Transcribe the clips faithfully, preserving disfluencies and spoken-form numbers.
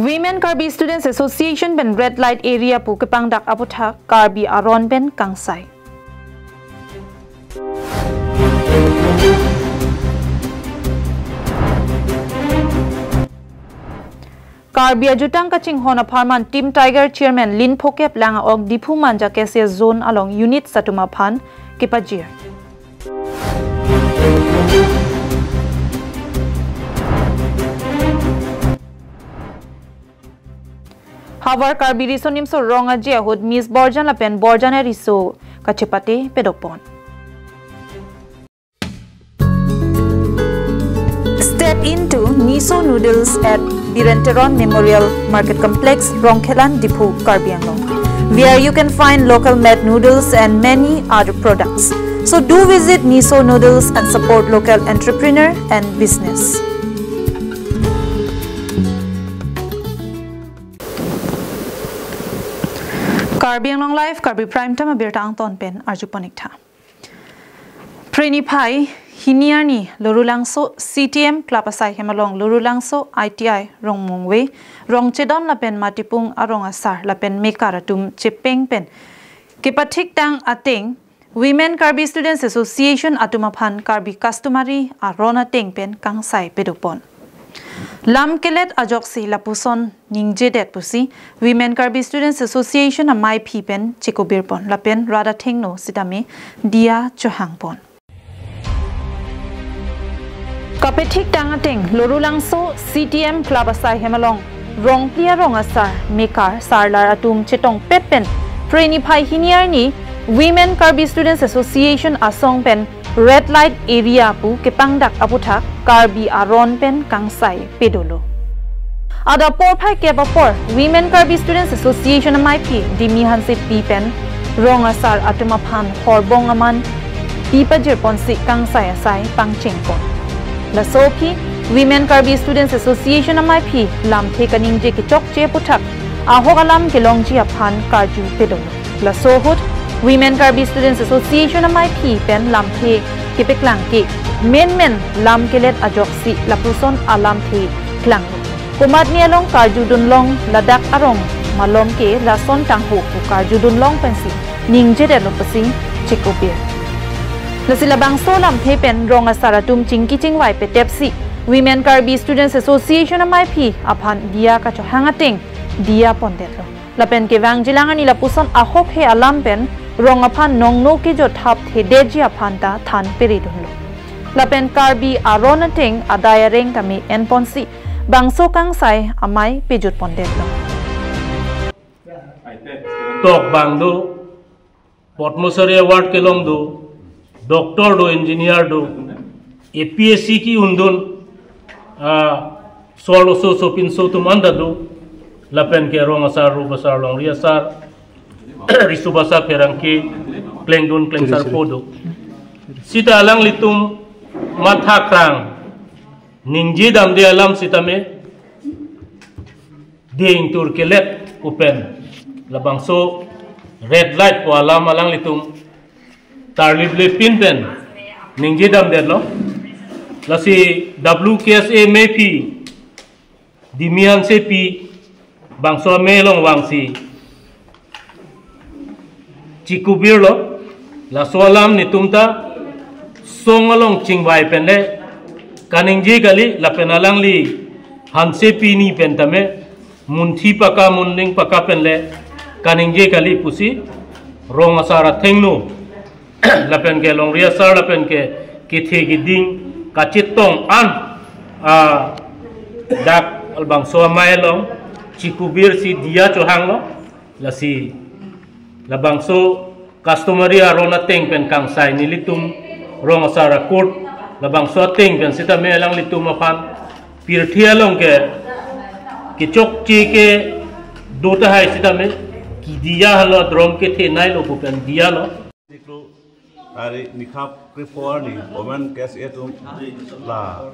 Women Karbi Students Association pen red light area pu kepangdak aputhak Karbi aron pen kangsai. Karbi ajutang kachinghon apharman Team Tiger Chairman Lin Phokep lang-ok Diphu Manja Kese Zone along unit atum aphan kepajir. Havar Karbi Riso Nimso Rong Aje ahut Miss Borjan lapen Borjan Riso kachepate pedopon. Step into Niso Noodles at Biren Teron Memorial Market Complex, Rongkhelan, Diphu, Karbi Anglong, where you can find local made noodles and many other products. So do visit Niso Noodles and support local entrepreneur and business. Karbi Anglong Live, Karbi Prime Time abirta angton pen arjupon-ik tha. Phre niphai hini arni Lorulangso C T M Club asai hem along Lorulangso I T I Rongmongve, Rongchedon lapen Matipung arong asar lapen mekar atum chepeng pen kepathik tang ateng Women Karbi Students Association atum aphan Karbi customary aron ateng pen kangsai pedopon. Lam kelet ajoksi lapuson ningjedet pusi Women Karbi Students Association amaiphi pen chekobirpon lapen rat athengno sitame diya chohangpon. Kapathik tang ateng Lorulangso C T M Club asai hem along Rongpli arong asar mekar sarlar atum chetongpet pen Phre niphai hini arni Women Karbi Students Association asong pen red light area pu kepangdak aputhak Karbi aron pen kangsai pedolo. Adap porphai kep apor Women Karbi Students Association amaiphi Dimi Hansepi pen rong asar atum aphan horbong aman pipajirponsi kangsai asai pangchengpon. Laso aphi Women Karbi Students Association amaiphi lamthe kaningje kechokche aputhak ahok alam kelongji aphan karju pedolo. Laso ahut Women Karbi Students Association amaiphi pen lamthe kepeklang ke menmen lam kelet ajoksi lapuson alamthe klanglo. Komatne along karjudunlong ladak arong malom ke lason tangho pu karjudunlong pensi ningjedetlo pusi chekobir. Lasi labangso lamthe pen rong asar atum chingki chingvai petepsi Women Karbi Students Association amaiphi aphan diya kachohang ateng diya pondetlo. Lapen kevang jilang arni lapuson ahok he alam pen rong aphan nongno kejot thap thedetji aphan ta than peridunlo. Lapen Karbi aron ateng adai areng tame enponsi bangso kangsai amei pejutpondetlo. Tok bang do, Padma Shri Award kelong do, doctor do, engineer do, A P S C ki undun, ah, solo so sopinso atum anda do, lapen ke rong asar, rup asar, longri asar, riso basa pherangke, klengdun klengsarpo do. Sita alanglitum mathakrang, ningjedamde alam sitame, ding tur kelet pu pen labangso red light pu alam alanglitum tarlip lepin pen ningjedamdetlo. Lasi W K S A amei aphi Dimi Hansepi bangso amei along vangsi chekobirlo. Laso alam netum ta song along chingvai penle kaningje kali, lapen alangli Hansepi ni pen tame munthi paka, munding paka penle kaningje kali pusi rong asar athengno lapen ke longri asar lapen ke kethe keding kachetong an, ah, dak labangso amei along chekobirsi diya chohanglo. Lasi labangso customary aron ateng pen kangsai nelitum rong asar a-court labangso ateng pen sitame alanglitum aphan pirthe along ke kechokche kedo tahai sitame kediya halo, adrom kethenei lo pu pen diyalo. Siklo, hari nikhap krepho arni Women K S A atum la,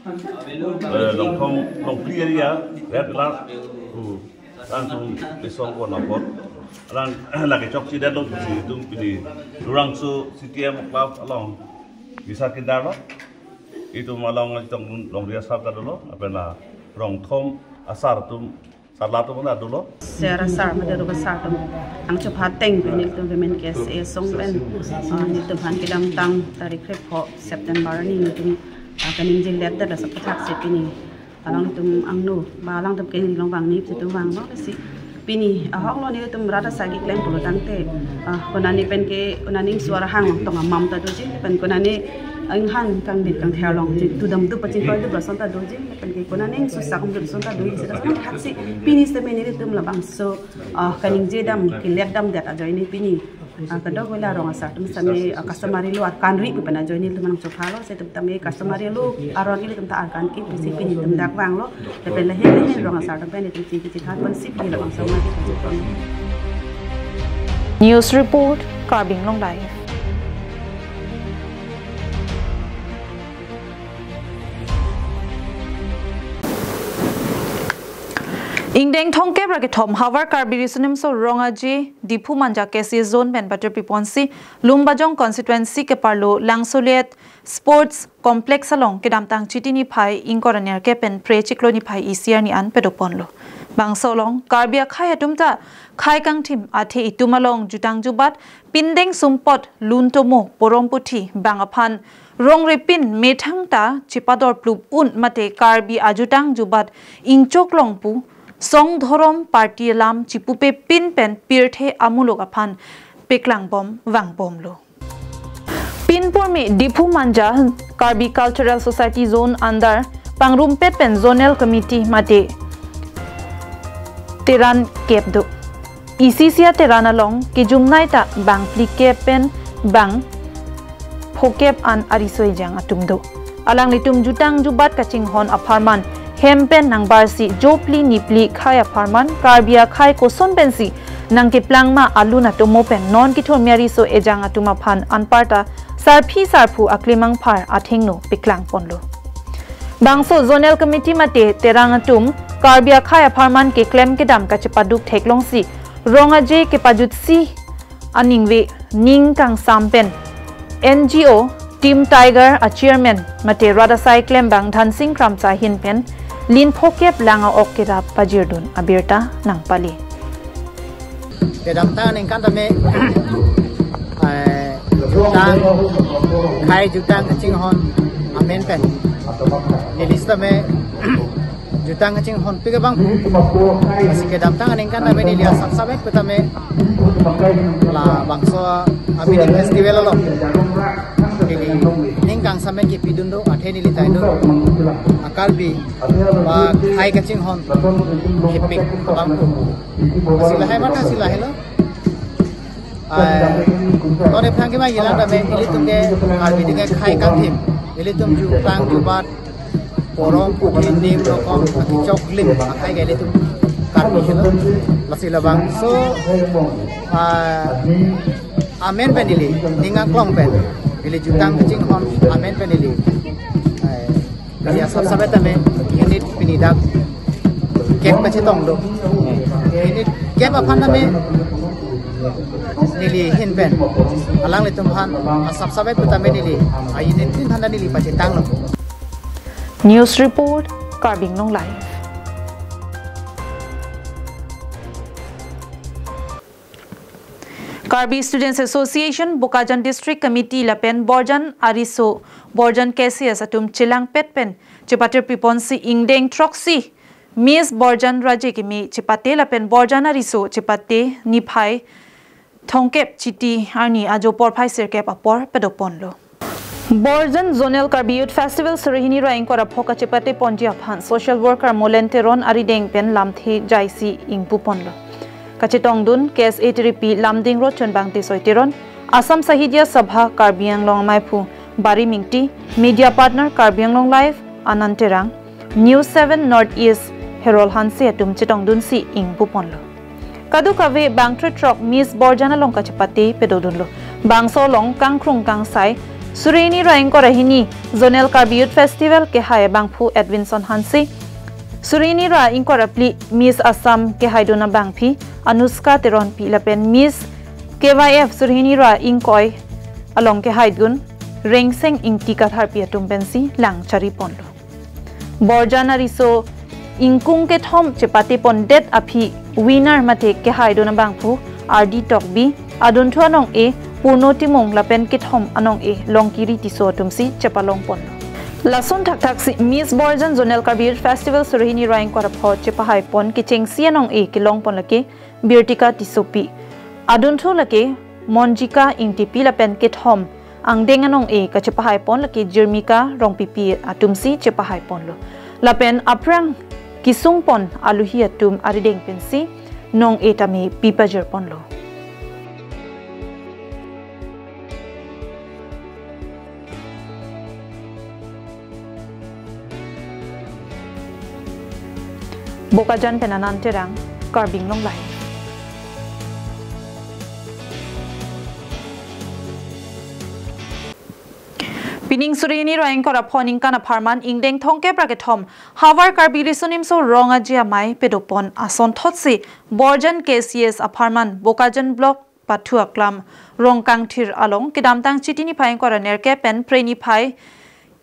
eh, Longkhom, Longpli area, Red Alert, uh, alanglitum isong ko lapor. Alang lake chokchedetlo pusi itum pini Lorulangso C T M Club along bisa kedarlo. Itum along itum longri asar ta dolo, lapen la rong thom Asar atum, sarla atum na dolo. Sera sar mate rupa sar atum angchopha ateng pen nelitum Women K S A asong pen, ah, nelitum aphan kedamtang tarik krepho September arni nelitum, ah, kaningje let dada sapathak si pini alangtum angno ba alangtum ke neli along vangni pu itum vanglo si pini ahok lo nelitum rat asai keklem pulo tangte, ah, konane pen ke konane ingsu arahang tong amam ta doji pen konane inghan kangdit kangther along ji tudam tu pachingkoi tu lason ta doji pen ke konane ingsu sak amrit lason ta doji seta sapathak si pini seta nelitum labangso, ah, kaningje dam kelet damdet ajoine pini, ah, kadokave la rong asar atum same, ah, customary law arkan ri pu pen ajoine nelitum nangchophalo, seta tame customary law aron ke nelitum ta arkan ke pusi pini nelitum dak vanglo, lapen lahin lahin rong asar atum pen nelitum chingki chingkhat ponsi pini labangso ma ke. News report, Karbi Anglong Live. Ingdeng thomkep ra kethom havar Karbi Riso Nimso Rong Aje Diphu Manja K S A zone pen patir piponsi Lumbajong constituency keparlo Langsolet Sports Complex along kedamtang Chiti niphai ingkoi ra nerkep pen phre chiklo niphai isi arni an padokponlo. Bangso along Karbi akhei atum ta khei kangthim athe itum along jutang jubat pindeng sumpot luntomo porom puthi bang aphan rongrepin methang ta chipador plup un mate Karbi ajutang jubat ingchok long pu song dhorom party alam chipupe pin pen pirthe amuluk aphan peklangbom vangbomlo. Pinpur me Diphu Manja Karbi Cultural Society Zone under pangrumpet pen Zonal Committee mate teran kep do. Isi isi ateran along kejumnei ta bang phlikep pen bang phokep an ariso ejang atum do. Alanglitum jutang jubat kachinghon apharman hem pen nangbarsi jopli nipli khei apharman Karbi akhei koson pensi nangkeplang ma alun atomo pen non kithurmi ariso ejang atum aphan anparta sarpi sarpo aklimang phar athengno peklangponlo. Bangso Zonal Committee mate terang atum Karbi akhei apharman keklem kedam kachepaduk theklongsi Rong Aje kepajutsi aningve ning kangsam pen N G O Team Tiger a chairman mate rat asai klembang Dhansing Kramcha ahin pen lin phokep lang a-ok kerap pajirdun abirta nangpali. Kedamtang aningkan tame, eh, jutang, khei jutang kachinghon amen pen neli sitame jutang kachinghonpik abang. Lasi kedamtang aningkan tame neli asap sabek pu tame labangso Amidi Festival along neli ning kangsam pen kepidun do, athe neli taidun a-Karbi ba khei kachinghon kepik abang. Lasi lahai mata si lahai lo. Ah, non ephrang kemangji lang tame ilitum ke Karbi atum ke khei kangthim, ilitum jutang jubat porom puthi nim rokom akichok lim akhei ke ilitum Karbi helo. Lasi labangso, ah, amen pen neli ning aklong pen neli jutang kachinghon amen pen neli, eh, neli asap sabek tame unit pini dak kep kachetong do. Unit kep aphan tame neli ahin pen alanglitum aphan asap sabek pu tame neli a-unit tin aphan ta neli pachetanglo. News report, Karbi Anglong Live. Karbi Students Association, Bokajan District Committee lapen Borjan Ariso, Borjan K C S atum chelangpet pen chepatir piponsi ingdeng throksi Miss Borjan Raje kimi chepate lapen Borjan Ariso chepate niphai thomkep Chiti arni ajo porphai sirkep apor padokponlo. Borjan Zonal Karbi Youth Festival suri hini ra ingkoi ra pho kachepate ponji aphan social worker Molen Teron arideng pen lamthe jaisi ingpuponlo. Kachetongdun K S A tiripi Lumding Road chunbang Tisoi Teron, Assam Sahitya Sabha Karbi Anglong amaiphu Bari Mingti, media partner Karbi Anglong Live Anand Terang, News seven North East Herol Hanse atum chetongdunsi ingpuponlo. Kadokave bangthrok Miss Borjan along kachepate pedodunlo. Bangso along kangkrung kangsai suri hini ra ingkoi ra hini Zonal Karbi Youth Festival kehai abangphu Edwinson Hanse, suri hini ra ingkoi ra phli Miss Assam kehaidun abangpi Anushka Teronpi lapen Miss K Y F suri hini ra ingkoi along kehaidun Rengseng Ingti Katharpi atum pensi lang chariponlo. Borjan Ariso ingkung kethom chepate pondet aphi winner mate kehaidun abangphu R D Tokbi, adunthu anong-e Purno Timung lapen kethom anong-e Longkiri Tisso atumsi chepalongponlo. Lason thakthaksi Miss Borjan Zonal Karbi Youth Festival suri hini ra ingkoi ra pho chepahaipon kechengsi anong-e kelongpon lake Birtika Tissopi. Adunthu lake Monjika Ingtipi lapen kethom angdeng anong-e kachepahaipon lake Jirmika Rongpipi atumsi chepahaiponlo. Lapen aphrang kesungpon aluhi atum arideng pensi nong-e tame pipajirponlo. Bokajan pen Anand Terang, Karbi Anglong Live. Pining suri hini ra ingkoi ra pho ningkan apharman ingdeng thomkep ra kethom Havar Karbi Riso Nimso Rong Aje Amei pedopon asonthotsi Borjan K C S apharman Bokajan Block Pathu Aklam Rongkangthir along kedamtang Chiti niphai ingkoi ra nerkep pen Phre niphai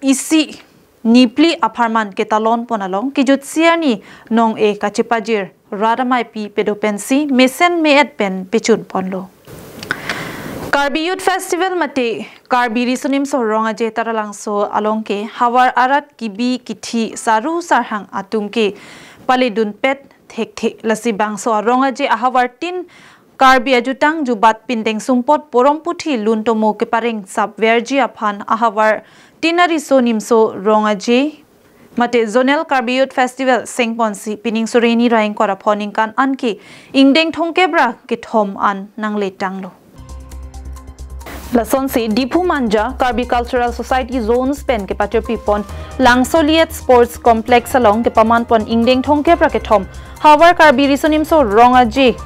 isi niphli apharman ketalonpon along kejutsi arni nong-e kachepajir rat ameipi pedo pensi mesen me-et pen pechunponlo. Karbi Youth Festival mate Karbi Riso Nimso Rong Aje Taralangso along ke havar arat kebi kethe saru sarhang atum ke paledunpet thekthe, lasi bangso arong aje ahavar tin Karbi ajutang jubat pindeng sumpot porom puthi lun tomo kepareng sapverji aphan ahavar tin ariso nimso rong aje mate Zonal Karbi Youth Festival sengponsi pining suri hini ra ingkoi ra pho ningkan anke ingdeng thomkep ra kethom an nangletanglo. Lasonsi Diphu Manja Karbi Cultural Society Zones pen kepatirpipon Langso Liet Sports Complex along kepamanpon ingdeng thomkep ra kethom Havar Karbi Riso Nimso Rong Aje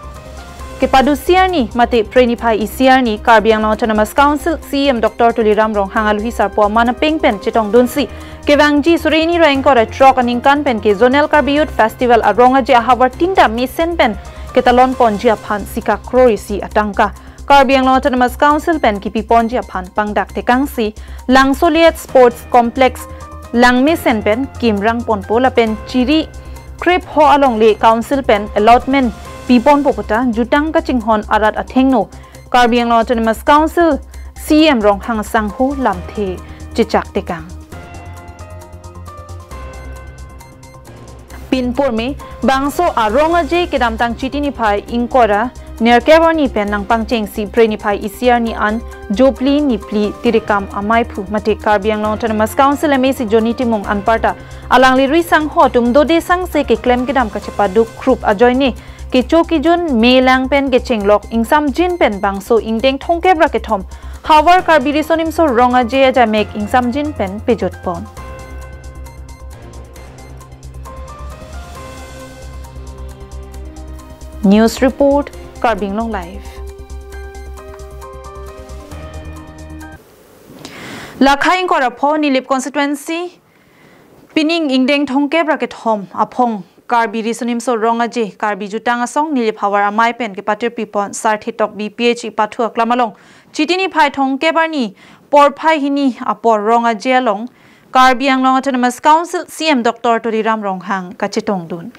kepadusi arni mate Phre niphai isi arni Karbi Anglong Autonomous Council C E M Doctor Tuliram Ronghang aluhi sarpo aman apeng pen chetongdunsi kevangji suri hini ra ingkoi ra throk aningkan pen ke Zonal Karbi Youth Festival arong aje ahavar tinta mesen pen ketalonponji aphan sika crore isi atangka Karbi Anglong Autonomous Council pen kipiponji aphan pangdak tekangsi Langso Liet Sports Complex langmesen pen kimrang ponpo lapen chiri krepho alongle Council pen allotment piponpo puta jutang kachinghon arat athengno Karbi Anglong Autonomous Council C E M Ronghang asangho lamthe chechak tekang. Pinpur me bangso arong aje kedamtang Chiti niphai ingkoi ra nerkep arni pen nangpangchengsi Phre niphai isi arni an jopli niphli tirikam ameiphu mate Karbi Anglong Autonomous Council M A C Johnny Timung anparta alangli ri sangho atum dode sangse keklem kedam kachepaduk khrup ajoine kecho kejun melang pen kechenglok ingsamjin pen bangso ingdeng thomkep ra kethom Havar Karbi Riso Nimso Rong Aje ajamek ingsamjin pen pejutpon. News report, Karbi Anglong Live. Lakhai ingkoi ra pho Nilip constituency pining ingdeng thomkep ra kethom aphong Karbi Riso Nimso Rong Aje Karbi Jutang Asong Nilip Havar Amei pen kepatirpipon Sarthe Tokbi P H E Pathu Aklam along Chiti niphai thomkep arni porphai hini apor rong aje along Karbi Anglong Autonomous Council C E M Doctor Tuliram Ronghang kachetongdun.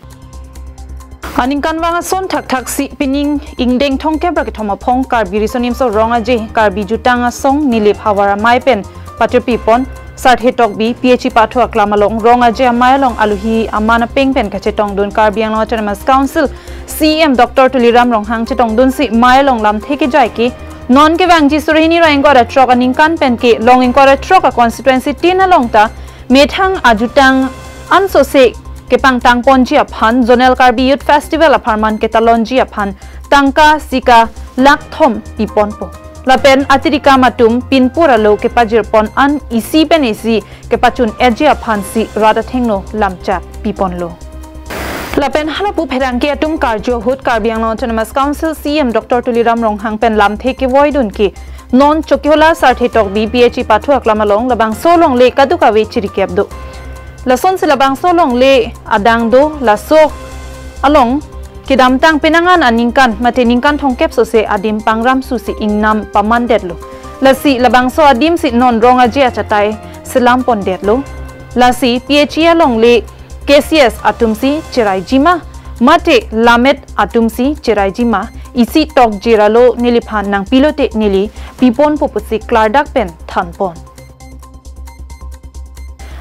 Aningkanvang ason thakthaksi pining ingdeng thomkep ra kethom aphong Karbi Riso Nimso Rong Aje Karbi Jutang Asong Nilip Havar Amei pen patirpipon Sarthe Tokbi P H E Pathu Aklam along rong aje amei along aluhi aman apeng pen kachetongdun Karbi Anglong Autonomous Council C E M Doctor Tuliram Ronghang chetongdunsi mei along lamthe kejai ke non kevangji suri hini ra ingkoi ra throk aningkan pen ke long ingkoi ra throk a constituency tin along ta methang ajutang ansose kepangtangponji aphan Zonal Karbi Youth Festival apharman ketalonji aphan tangka sika lakh thom piponpo. Lapen atirikam atum pinpur alo kepajirpon an isi pen isi kepachun-etji aphansi rat athengno lamchak piponlo. Lapen halapu pherangke atum karju ahut Karbi Anglong Autonomous Council C E M Doctor Tuliram Ronghang pen lamthe kevoidun ke non Chokihola Sarthe Tokbi P H E Pathu Aklam along labangso alongle kadokave chirikep do. Lasonsi labangso alongle adang do, laso along kedamtang penang an aningkan mate ningkan thomkep sose adim pangram susi ingnam pamandetlo. Lasi labangso adimsi non rong aje achatai selampondetlo. Lasi P H E alongle K C S atumsi cheraijima, mate lammet atumsi cheraijima, isi tokjir alo neliphan nangpilote neli piponpo pusi klardak pen thanpon.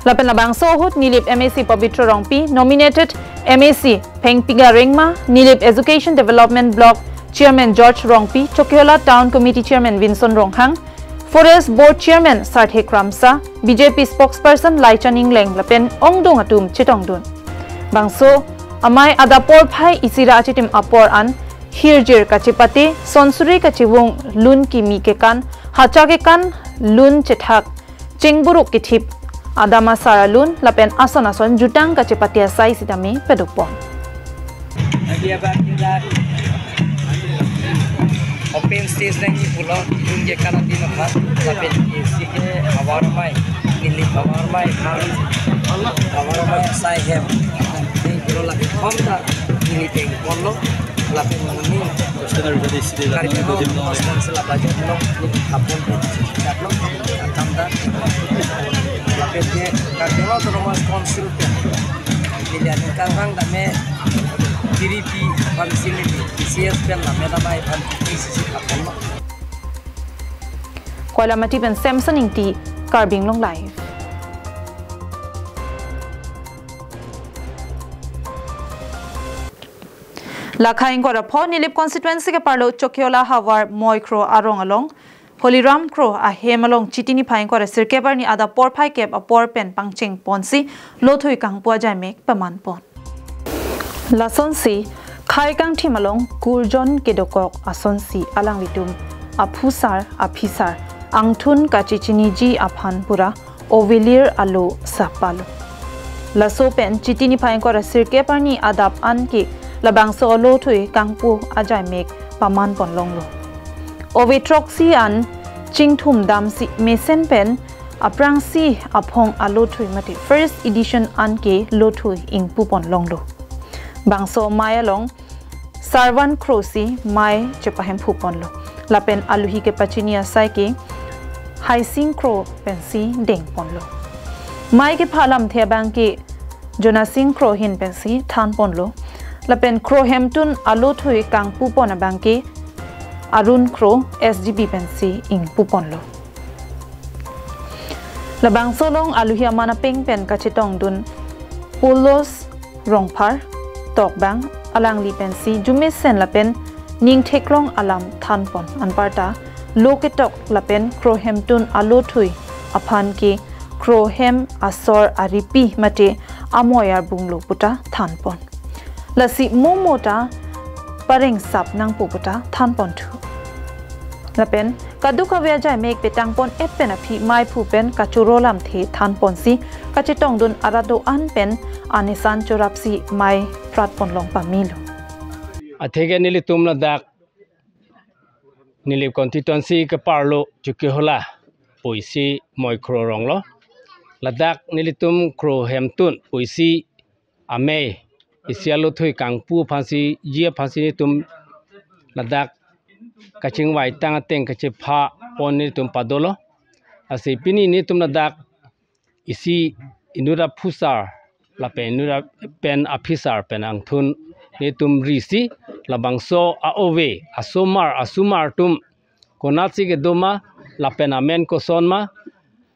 Lapen labangso ahut Nilip M A C Pabitra Rongpi, nominated M A C Phengpiga Rengma, Nilip Education Development Block Chairman George Rongpi, Chokihola Town Committee Chairman Vinson Ronghang, Forest Board Chairman Sarthe Kramsa, B J P Spokesperson Laichan Engleng lapen ongdung atum chetongdun. Bangso amei adap porphai isi ra achitim apor an hirjir kachepate, sonsuri kachevung, lun kimi kekan, hacha kekan, lun chethak, chengburuk kethip, adam asar alun lapen ason ason jutang kachepate asai sitame padopon. Agi abang kita open stage nangji pulo, lun kekan adi nokha, lapen isi ke havar amei, Nilip havar amei, havar amei asai hem, nangji pulo lake kom ta, Nilip peng ponlo, lapen muni Karbi Anglong Council budget lo, ni kapon pe chat lo, akam ta. Lapen ke Karbi Anglong Autonomous Council pen, neli aningkanghang tame, T D P aphan si neli, T C S pen lammet amei aphan, T C S kapon lo. Koilamati pen Samson Ingti, Karbi Anglong Live. Lakha ingkoi ra pho Nilip constituency keparlo Chokihola havar Moikro arong along Holiram Kro ahem along Chiti niphai ingkoi ra sirkep arni adap porphai kep apor pen pangcheng ponsi lothui kangpu ajaimek paman pon. Lasonsi khei kangthim along kurjon kedokok asonsi alanglitum aphusar aphisar angthun kachechiniji aphan pura ovelir alo sapalo. Laso pen Chiti niphai ingkoi ra sirkep arni adap an ke labangso alothui kangpu ajaimek paman pon longlo. Ove throksi an chingthum damsi mesen pen aphrangsi aphong alothui mate first edition an ke lothui ingpu pon longlo. Bangso amei along Sarvan Kro si mei chepahemphu ponlo. Lapen aluhi kepachini asai ke Haising Kro pensi deng ponlo. Mei kepha alamthe abang ke Jonasing Kro ahin pensi than ponlo. Lapen Kro hemtun alothui kangpu pon abang ke Arun Kro S G B pensi ingpu ponlo. Labangso along aluhi aman apeng pen kachetongdun Pulos Rongphar tokbang alangli pensi jumesen lapen ning theklong alam than pon anparta lo ketok lapen Kro hemtun alothui aphan ke Kro hem asor aripi mate amoi arbung lo puta than pon. Lasi momo ta parengsap nangpo puta than ponthu. Lapen kadokave ajaimek petang pon et pen aphi meiphu pen kachoro alamthe than ponsi kachetongdun arat do-an pen anisan chorapsi mei prat pon long pamelo. Atheke nelitum ladak Nilip constituency keparlo Chokihola pusi Moikro arong lo. Ladak nelitum Kro hemtun pusi amei isi alothui kangpu aphansi ji aphansi nelitum ladak kachingvai tang ateng kachepha pon nelitum padolo. Lasi pini nelitum ladak isi inut aphusar lapen inut ap-, pen aphisar pen angthun nelitum risi labangso a-ove asomar asomar atum konatsi kedo ma lapen amen koson ma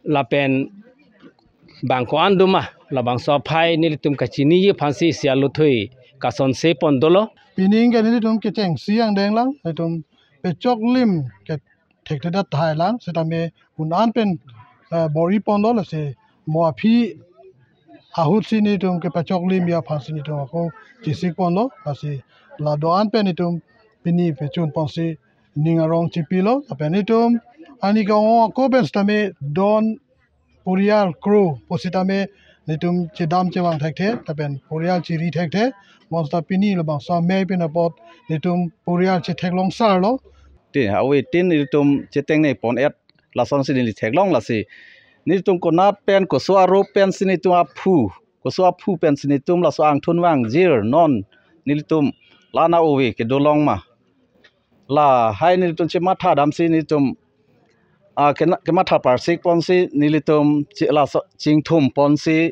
lapen bang ko-an do ma labangso aphai nelitum kachiniji aphansi isi alothui kasonse pon dolo. Pining ke nelitum kechengsi angdeng lang, nelitum pechok lim ke thekthedet thai lang, setame un an pen, eh, bor-i pon dolo, lasi mo aphi ahut si nelitum kepachok lim ya aphansi nelitum ako chesik pon dolo, lasi la do-an pen nelitum pini pechun ponsi ning arong chipilo, lapen nelitum ani ke ong ako pen setame don porial Kro pusitame nelitum chedam chevang thekthe, lapen porial chiri thekthe, bonseta pini labangso amei pen apot nelitum porial chetheklong sarlo. Te, awe tin nelitum chetengne pon et lasonsi neli theklong lasi. Nelitum konat pen koso arup pensi nelitum aphu, koso aphu pensi nelitum laso angthun vangjir non nelitum la-an a-ove kedo long ma. Lahai nelitum chematha damsi nelitum, ah, kena-, kematha parsik ponsi nelitum che-, laso chingthum ponsi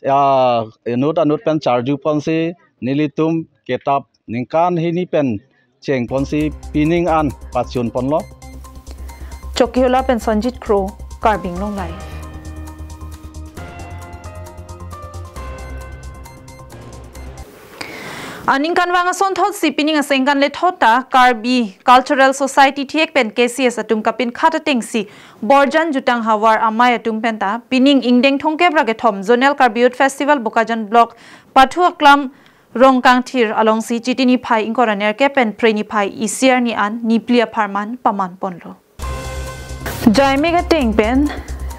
ah, inut anut pen charju ponsi nelitum kitap ningkan hini pen cheng ponsi pining an pachun ponlo. Chokihola pen Sanjit Kro, Karbi Anglong Live. Aningkanvang asonthotsi pining asengkan lethot ta Karbi Cultural Society thiek pen K C S atum kapinkhat atengsi Borjan Jutang Havar Amei atum penta pining ingdeng thomkep ra kethom Zonal Karbi Youth Festival Bokajan Block pathu aklam Rongkangthir alongsi Chiti niphai ingkoi ra nerkep pen Phre niphai isi arni an niphli apharman paman ponlo. Jaime kateng pen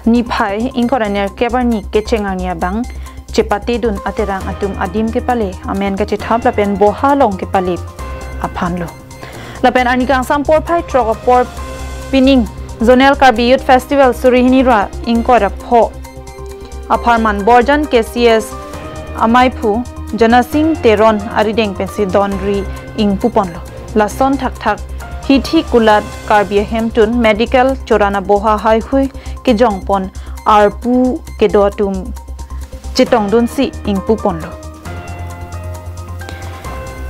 niphai ingkoi ra nerkep arni kecheng arni abang chepatedun aterang atum adim kepale, amen kachethap lapen boha along kepale aphanlo. Lapen arni kangsam porphai throk apor pining Zonal Karbi Youth Festival suri hini ra ingkoi ra pho apharman Borjan K C S amaiphu Janasing Teron arideng pensi donri ingpu ponlo. Lason thakthak hithi kulat Karbi ahemtun medical choran aboha haihui kejong pon arpu kedo atum chetongdunsi ingpu ponlo.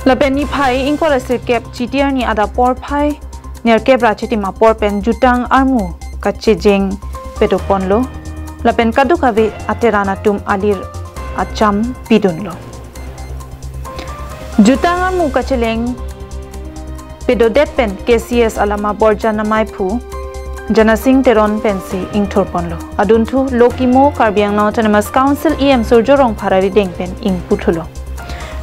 Lapen niphai ingkoi ra sirkep Chiti arni adap porphai nerkep ra chitim apor pen jutang armu kachejeng pedo ponlo. Lapen kadokave aterang atum alir acham pidunlo. Jutang armu kacheleng pedodet pen K C S alama Borjan amaiphu Janasing Teron pensi ingthur ponlo. Adunthu Lokimo Karbi Anglong Autonomous Council E M Surjya Rongphar arideng pen ingpu thulo.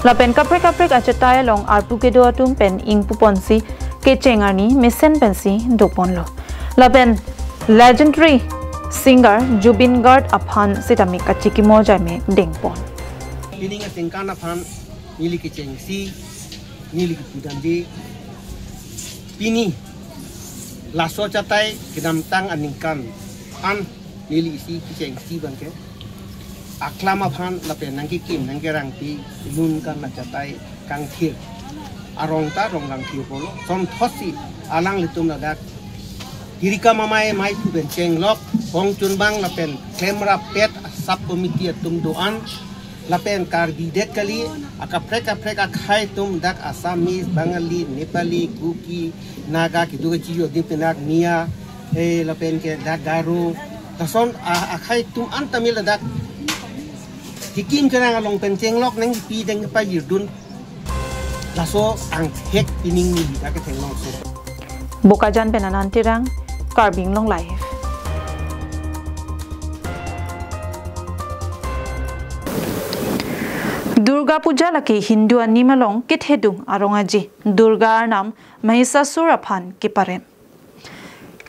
Lapen kaprek kaprek achatai along arpu kedo atum pen ingpu ponsi kecheng arni mesen pensi do ponlo. Lapen legendary singer Zubeen Garg aphan sitame kachikimo jaime deng pon. Pining asengkan aphan neli kechengsi, neli kepudamde. Pini laso achatai kedamtang aningkan an neli isi kechengsi abangke aklam aphan lapen nangkekim nangkerangpi lun kan achatai kangthir arong ta Rongkangthir pulo. Sonthotsi alanglitum ladak Tirikam Amei amaiphu pen chenglok pongchunbang lapen klemrap pet sub committee atum do-an lapen Karbi det kali, akaprek kaprek akhei atum dak Assamese, Bengali, Nepali, Kuki, Naga, kedo kachijor adim pen dak Miya, eh, lapen ke dak Garo, lason a-, akhei atum an tame ladak hikim kerang along pen chenglok nangpi deng pajirdun. Laso angthek pining neli dak kethenglongso. Bokajan pen Anand Terang, Karbi Anglong Live. Durga Puja lake Hindu anim along kethedung arong aje Durga arnam Mahisasur aphan keparem.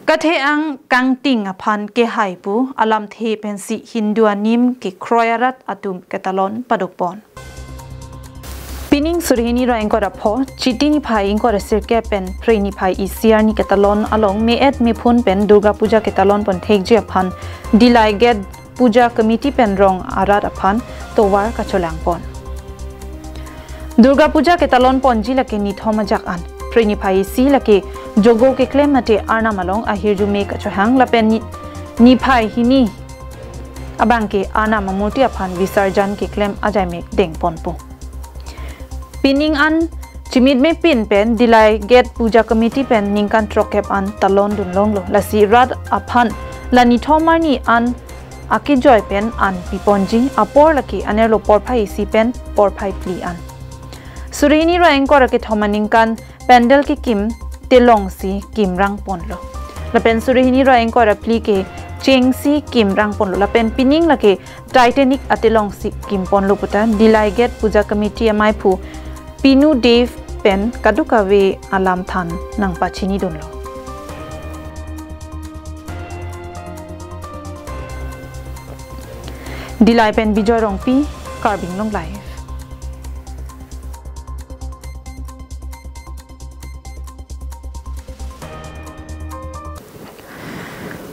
Kathe-ang kangting aphan kehai pu alamthe pensi Hindu anim kekroi arat atum ketalon padok pon. Pining suri hini ra ingkoi ra pho, Chiti niphai ingkoi ra sirkep pen Phre niphai isi arni ketalon along me-et mephun pen Durga Puja ketalon pon thekji aphan Dillai Gate Puja Committee pen rong arat aphan tovar kacholang pon. Durga Puja ketalon ponji lake nithom ajak an. Phre niphai isi lake jogo keklem mate arnam along ahirjume kachohang lapen ni-, niphai hini abangke arnam amurti aphan Visarjan keklem ajaime deng ponpo. Pining an chimit mepin pen Dillai Gate Puja Committee pen ningkan throkkep an talon dunlonglo. Lasi rat aphan la nithom arni an akejoi pen an piponji apor lake anerlo porphai isi pen porphai phli an. Suri hini ra ingkoi ra kethom aningkan pandal kekim telongsi kimrang ponlo. Lapen suri hini ra ingkoi ra phli kechengsi kimrang ponlo. Lapen pining lake Titanic atelongsi kim ponlo puta Dillai Gate Puja Committee amaiphu Pinu Dev pen kadokave alam than nangpachini dunlo. Dillai pen Bijoy Rongpi, Karbi Anglong Live.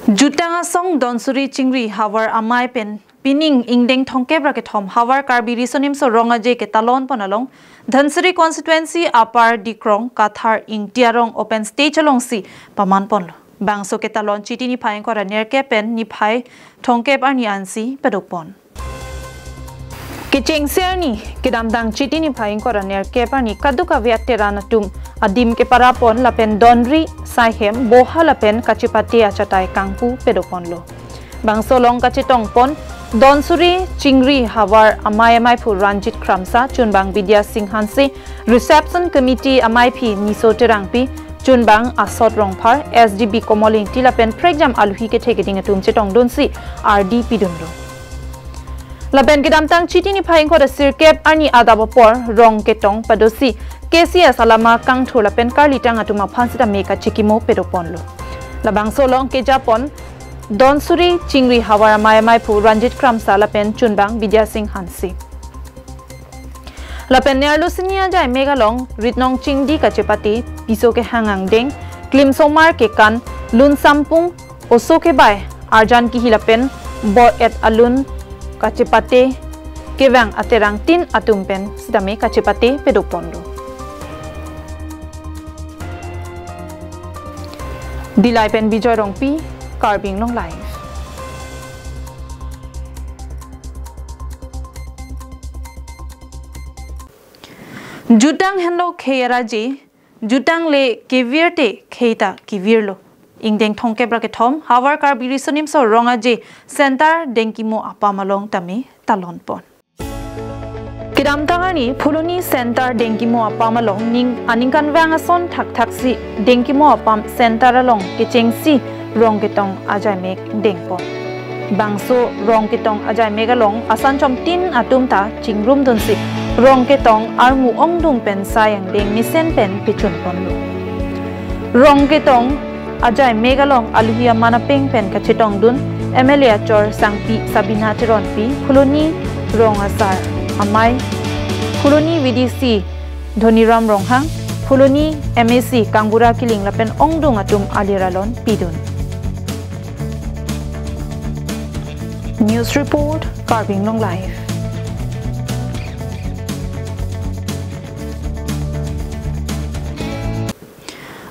Jutang asong donsuri chingri Havar Amei pen pining ingdeng thomkep ra kethom Havar Karbi Riso Nimso Rong Aje ketalon pon along Dhansiri constituency Upper Dikrong Kathar Ingti arong open stage alongsi paman ponlo. Bangso ketalon Chiti niphai ingkoi ra nerkep pen niphai thomkep arni ansi padok pon. Kechengsi arni, kedamtang Chiti niphai ingkoi ra nerkep arni kadokave ateran atum adim keparapon lapen donri, saihem, boha lapen kachepate achatai kangpu padoponlo. Bangso along kachetongpon donsuri chingri havar amei amaiphu Ranjit Kramsa, chunbang Bidya Sing Hanse, reception committee amaiphi Niso Terangpi, chunbang Asot Rongphar, S D B Komol Ingti lapen prekjam aluhi kethe keding atum chetongdunsi ardi pidunlo. Lapen kedamtang Chiti niphai ingkoi ra sirkep arni adap apor rong ketong padosi K C S alama kangthur lapen karlitang atum aphan sitame kachikimo padoponlo. Labangso along kejapon donsuri chingri havar amei amaiphu Ranjit Kramsa lapen chunbang Bidya Sing Hanse. Lapen nerlo sini ajaimek along ritnong chingdi kachepate, piso kehang angdeng, klimsomar kekan, lun sampung, oso kebai, arjan kihi lapen bor-et alun kachepate kevang aterang tin atum pen sitame kachepate padoponlo. Dillai pen Bijoy Rongpi, Karbi Anglong Live. Jutang henlo khei araje, jutang le kevirte khei ta kevirlo. Ingdeng thomkep ra kethom, Havar Karbi Riso Nimso Rong Aje Center Dengkimo apam along tame talonpon. Kedamtang arni Phuloni Center Dengkimo apam along ning aningkanvang ason thakthaksi Dengkimo apam center along kechengsi rong ketong ajaimek dengpon. Bangso rong ketong ajaimek along asan chom tin atum ta chingrumdunsi rong ketong armu ongdung pen sai angdeng mesen pen pechunponlo. Rong ketong ajaimek along aluhi aman apeng pen kachetongdun M L A achor sangpi Sabina Teronpi, Phuloni rong asar amei, Phuloni V D C Dhoniram Ronghang, Phuloni M A C Kangbura Killing lapen ongdung atum alir alon pidun. News report, Karbi Anglong Live.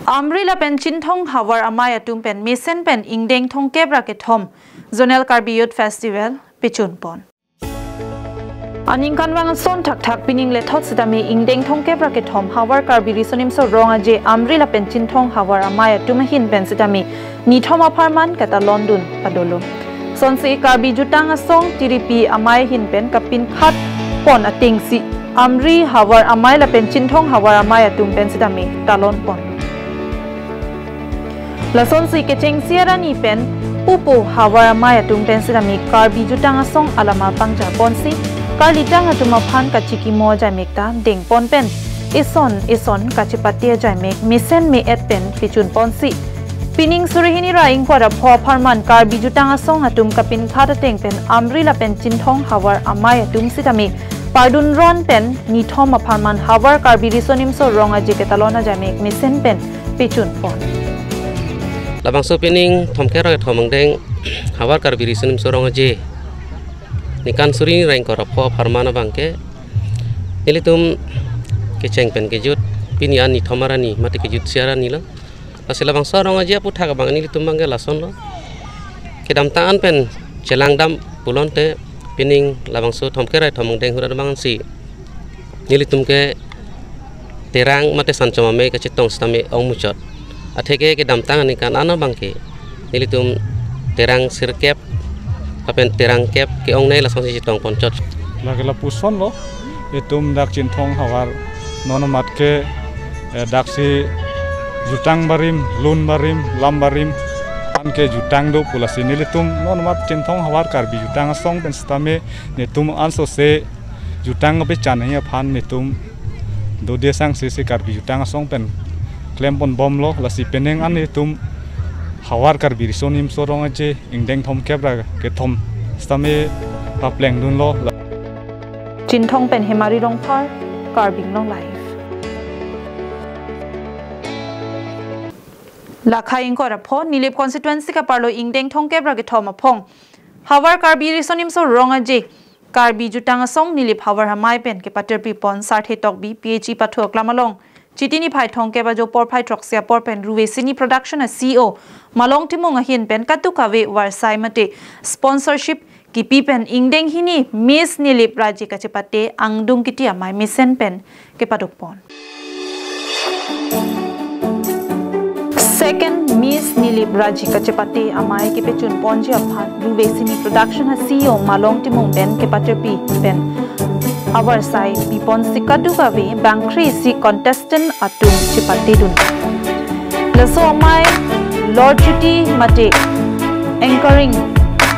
Amri lapen Chinthong havar amei atum pen mesen pen ingdeng thomkep ra kethom Zonal Karbi Youth Festival pechunpon. Aningkanvang ason thakthak pining lethot sitame ingdeng thomkep ra kethom Havar Karbi Riso Nimso Rong Aje Amri lapen Chinthong havar amei atum ahin pen sitame nithom apharman katalondun padolo. Sonsi Karbi Jutang Asong Tiripi amei ahin pen kapinkhat pon atengsi Amri havar amei lapen Chinthong havar amei atum pen sitame talonpon. Lasonsi kechengsi arni pen pupu havar amei atum pen sitame Karbi Jutang Asong alama pangjaponsi karlitang atum aphan kachikimo ajaimek ta dengpon pen eson eson kachepate ajaimek mesen me-et pen pechunponsi pining suri hini ra ingkoi ra pho apharman Karbi Jutang Asong atum kapinkhat ateng pen Amri lapen Chinthong havar amei atum sitame pardun ron pen nithom apharman Havar Karbi Riso Nimso Rong Aje ketalon ajaimek mesen pen pechunpon. Labangso pining thomkep ra kethom angdeng Havar Karbi Riso Nimso Rong Aje ningkan suri hini ra ingkoi ra pho apharman abangke nelitum kecheng pen kejut pini an nithom arni mate kejutsi arni lo. Lasi labangso Rong Aje aputhak abang nelitum abangke lasonlo. Kedamtang an pen chelangdam pulote pining labangso thomkep ra kethom angdeng hura abangsi nelitum ke terang mate sanchom amei kachetong sitame ongmuchot. Atheke kedamtang aningkan an abangke nelitum terang sirkep lapen terang kep ke-ongnei lasonsi chetongponchot. Lake lapusonlo, itum dak Chinthong havar non amat ke, eh, daksi jutang barim, lun barim, lam barim, anke jutang do pu lasi nelitum non amat Chinthong havar Karbi Jutang Asong pen sitame netum ansose jutang kepechan hei aphan netum dode sangse si Karbi Jutang Asong pen klemponbomlo, lasi penang an netum Havar Karbi Riso Nimso Rong Aje ingdeng thomkep ra kethom sitame paplengdunlo. Chinthong pen Hemari Rongphar, Karbi Anglong Live. Lakhai ingkoi ra pho Nilip constituency kaparlo ingdeng thomkep ra kethom aphong Havar Karbi Riso Nimso Rong Aje Karbi Jutang Asong Nilip havar amei pen kepatirpipon Sarthe Tokbi P H E pathu aklam along Chiti niphai thomkep ajo porphai throksi apor pen Ruve Cine Production a C E O Malong Timung ahin pen kadokave varsai mate sponsorship kipi pen ingdeng hini Miss Nilip Raji kachepate angdung kiti amei mesen pen kepadopon. Second Miss Nilip Raji kachepate amei kepachunponji aphan Ruve Cine Production a-C E O Malong Timung pen kepatirpi pen avarsai pipon si kadokave bangkre isi contestant atum chepatedun. Laso amei Lord Chuti mate anchoring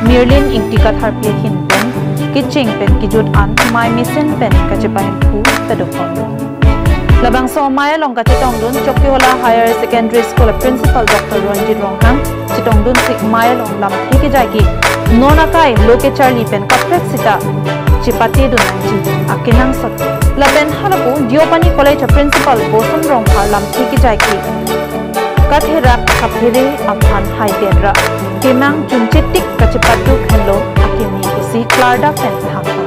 Mirlin Ingti Katharpi ahin pen kecheng pen kejut an mei mesen pen kachepahemphu padopon. Labangso amei along kachetongdun Chokihola Higher Secondary School a Principal Doctor Ronjit Ronghang, chetongdunsi amei along lamthe kejai ke non akai lo kecharli pen kaprek sita chepatedun nangji akenangsot. Lapen halapu Deopani College a Principal Boson Rongphar lamthe kejai ke katherap kaphere aphan haidet ra kemang chunchetik kachepatu henlo akeme pusi klardak pen thanpon.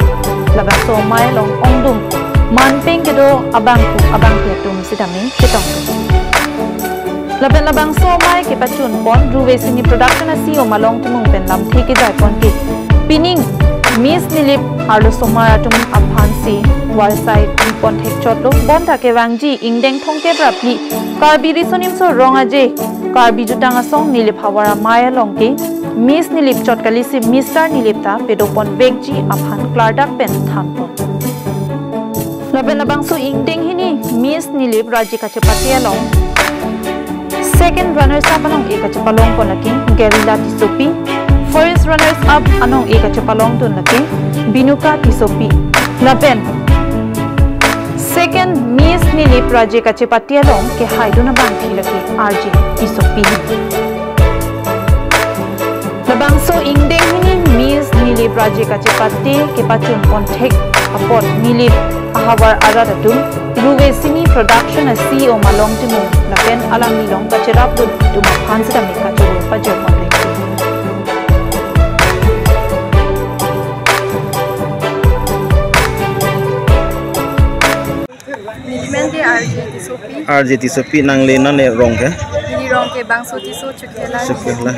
Labangso amei along ongdung manpeng kedo abangphu abangphi atum sitame chetongdun. Lapen labangso amei kepachunpon Ruve Cine Production a-C E O Malong Timung pen lamthe kejaipon ke pining Miss Nilip arlosomar atum aphansi varsai pipon thekchotlo. Bonta kevangji ingdeng thomkep ra phli Karbi Riso Nimso Rong Aje Karbi Jutang Asong Nilip Havar amei along ke Miss Nilip chot kalisi Mister Nilip ta padopon vekji aphan klardak pen thanpon. Lapen labangso ingdeng hini Miss Nilip Raji kachepate along second runners up anong-e kachepalongpon lake Gerila Tissopi, first runners up anong-e kachepalongdun lake Binuka Tissopi. Lapen second Miss Nilip Raji kachepate along kehaidun abangphi lake R J Tissopi. Labangso ingdeng hini Miss Nilip Raji kachepate kepachunpon thek apot Nilip ahavar arat atum Ruve Cine Production a-C E O Malong Timung lapen alanglilong kacherapdun atum aphan sitame kachoro pajirpon rengsi. Nelimen ke R J Tissopi. R J Tissopi, nangli nane rong ke? Neli rong ke Bangso Tisso, Chokihola. Chokihola.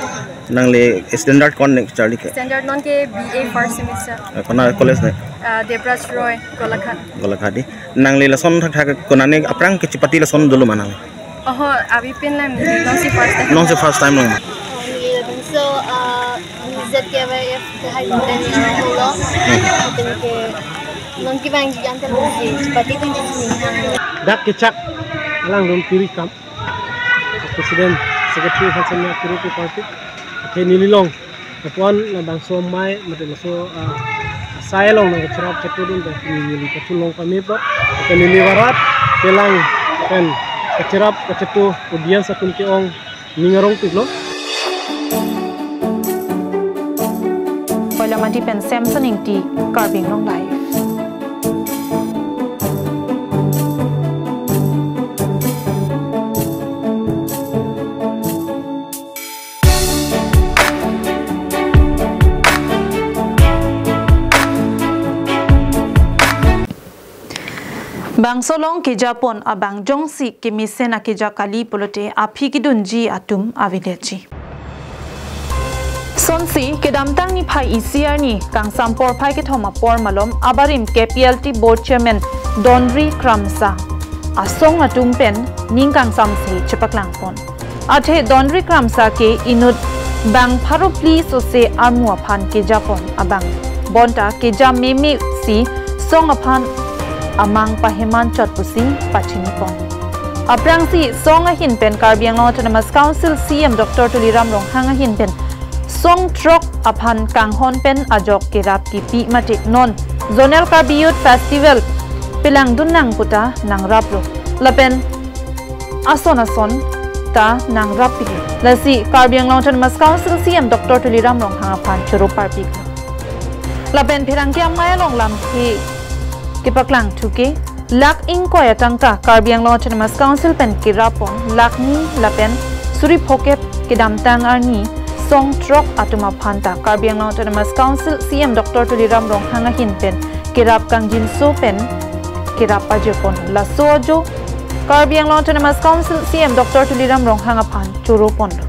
Nangli standard ko-an ne charli ke? Standard non ke B A first semester. Eh, kona college ne? Ah, Debraj Roy, Golaghat. Golaghat di. Nangli lason thakthak konane aphrang kechepate lason dolo ma nangli? Oho, avi pen lang, nonsi first time. Nonsi first time lang. Neli labangso, ah, Z K Y F ke hai pen lang lo. Hmm. Pen ke non kevangji an ta lo si, chepate pen si. Dak kechak alangtum tiri kam. President, Secretary, Hansen ya tiri ke party. Athe nelilong. Apon labangso amei, mate laso, ah, asai along nangkacherap chetudun ta neli kachelong pame apot. Athe neli varat kelang pen kacherap kachetu audience atum ke-ong ning arongpiklo. Koilamati pen Samson Ingti, Karbi Anglong Live. Bangso along kejapon abang jongsi kemesen akeja kali pulote aphi kedunji atum avedetji. Sonsi kedamtang niphai isi arni kangsam porphai kethom apor malom abarim K P L T Board Chairman Donri Kramsa asong atum pen ning kangsamse chepaklangpon. Athe Donri Kramsa ke inut bang pharo phli sose armu aphan kejapon abang. Bonta keja meme si song aphan amang paheman chot pusi pachinipon. Aphrangsi song ahin pen Karbi Anglong Autonomous Council C E M Doctor Tuliram Ronghang ahin pen song throk aphan kanghon pen ajok kerap kipi mate non Zonal Karbi Youth Festival pelangdun nang puta nangraplo. Lapen ason ason ta nangrapiklo. Lasi Karbi Anglong Autonomous Council C E M Doctor Tuliram Ronghang aphan choro parpiklo. Lapen pherangke amei along lamthe kepaklangthu ke lakh ingkoi atangka Karbi Anglong Autonomous Council pen kerapon lakh ni lapen suri phokep kedamtang arni song throk atum aphan ta Karbi Anglong Autonomous Council C E M Doctor Tuliram Ronghang ahin pen kerap kangjinso pen kerap pajirpon. Laso ajo Karbi Anglong Autonomous Council C E M Doctor Tuliram Ronghang aphan choro ponlo.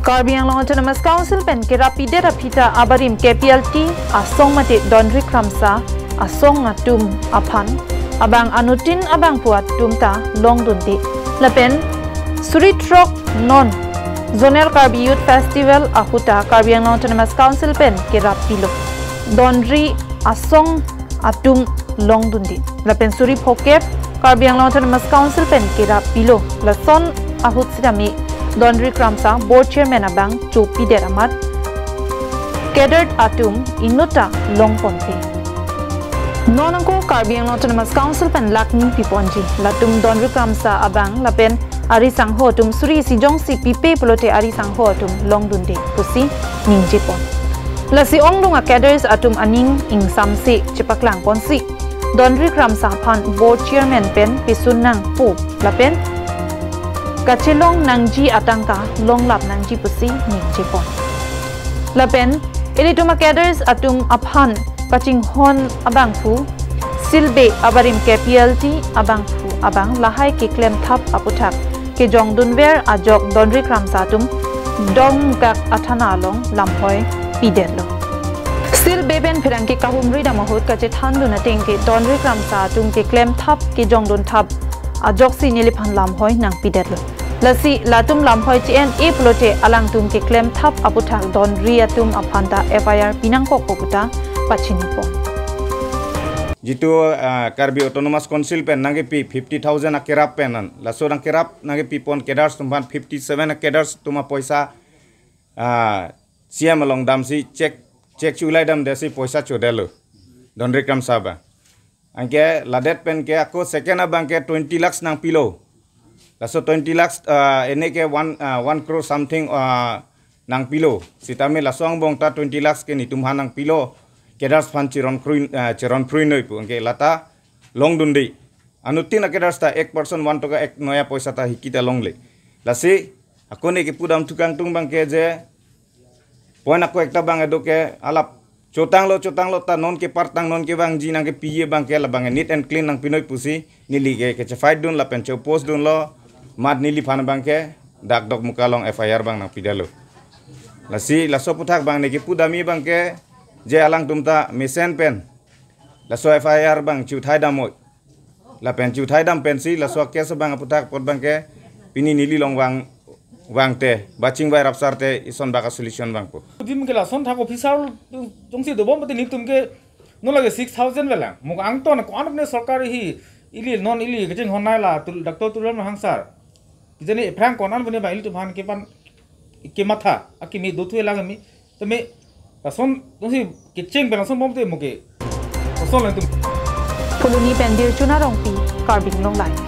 Karbi Anglong Autonomous Council pen kerap pidet aphi ta abarim K P L T asong mate Donri Kramsa asong atum aphan abang anuttin abangphu atum ta longdunde. Lapen suri throk non Zonal Karbi Youth Festival ahut ta Karbi Anglong Autonomous Council pen kerap pilo. Donri asong atum longdunde. Lapen suri phokep Karbi Anglong Autonomous Council pen kerap pilo. Lason ahut sitame Donri Kramsa board chairman abang chopidet amat cadre atum inut ta longponpe. Non ako Karbi Anglong Autonomous Council pen lakh ni piponji. Latum Donri Kramsa abang lapen ari sangho atum suri isi jongsi pipe pulote ari sangho atum longdunde pusi ningjepon. Lasi ongdung a cadres atum aning ingsamse chepaklangponsi Donri Kramsa aphan board chairman pen pesun nangpo lapen kachelong nangji atangka longlap nangji pusi ningjepon. Lapen ilitum a cadres atum aphan kachinghon abangphu silbe abarim K P L T abangphu abang lahai keklem thap aputhak kejongdunver ajok Donri Kramsa atum Dongmukak athana along lamhoi pidetlo. Silbe pen pherangke kahumri dam ahut kachethandun ateng ke Donri Kramsa atum keklem thap kejongdun thap ajoksi neliphan lamhoi nangpidetlo. Lasi latum lamhoi che-en-e pulote alangtum keklem thap aputhak Donri atum aphan ta F I R pinangkokpo puta pachinipon. Jitu, ah, Karbi Autonomous Council pen nangkepi fifty thousand akerap pen an. Laso nangkerap nangkepipon cadres atum aphan fifty seven a cadres atum apoisa, ah, C M along damsi check, check chulai damdesi poisa chodetlo. Donri Kramsa abang. Anke ladet pen ke ako second abang ke twenty lakhs nangpilo. Laso twenty lakhs, ah, ene ke one, ah, one crore something, ah, nangpilo. Sitame laso angbong ta twenty lakhs ke netum aphan nangpilo. Cadres aphan chiron krui, ah, chiron krui noi pu. Anke lata longdunde. Anuttin a cadres ta ek percent one toka ek noya poisa ta hiki ta longle. Lasi ako ne kepudam thukangtung abang ke je point ako ekta abang edo ke alap chotanglo, chotanglo ta non kepartang non kevangji nangkepi abang ke labang neat and clean nangpi noi pusi neli ke kechefight dun lapen che-oppose dunlo, mat neliphan abang ke dak Dongmukak along F I R abang nangpidetlo. Lasi laso aputhak abang ne kepudamji abang ke je alangtum ta mesen pen laso F I R abang chuthai damnoi. Lapen chuthai dam pensi laso case abang aputhak apot abang ke pini neli along vang, vangte bachingvai rapsarte ison bak a solution vangpo. Dim ke lason thak officer jongsi dobom pati netum ke non lake six thousand velang. Muk angton ko-an ne sorkar hi ili non ili kechinghon nai la tul, Doctor Tuliram Ronghang sir. Jani ephrang ko-an bune ba ilitum aphan kepan kematha akimi dothu lang mi. Tame lason tongsi kecheng pen lason bomte moke. Lason lang tum. Phuloni pen Dirchuna Rongpi, Karbi Anglong Live.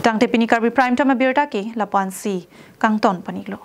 Tangte pini Karbi Prime Time abirta ke lapu-ansi kangton pon-iklo.